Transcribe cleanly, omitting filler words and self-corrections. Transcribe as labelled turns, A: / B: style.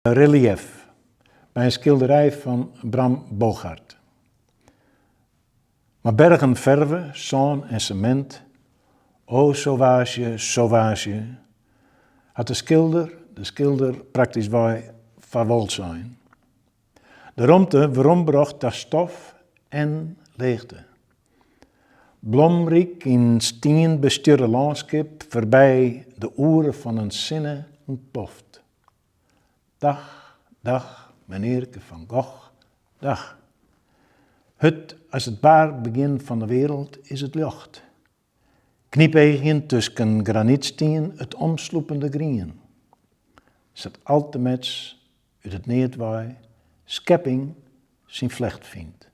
A: Reliëf by in skilderij fan Bram Bogart. Mei bergen ferve, sân en semint, o sovaazje, sovaazje, hat de skilder de skilder praktysk-wei farwol sein. De romte werombrocht ta stof en leechte. Blomryk yn stien bestjurre lânskip foarby de oere fan in sinne ûntploft. Dag, dag, menearke Van Gogh, dag. Hurd as it waar begjin fan de wereld is it ljocht. Knypeagjen tusken granytstien it omslûpende grien. Sa't altemets út it neat wei skepping syn flecht fynt.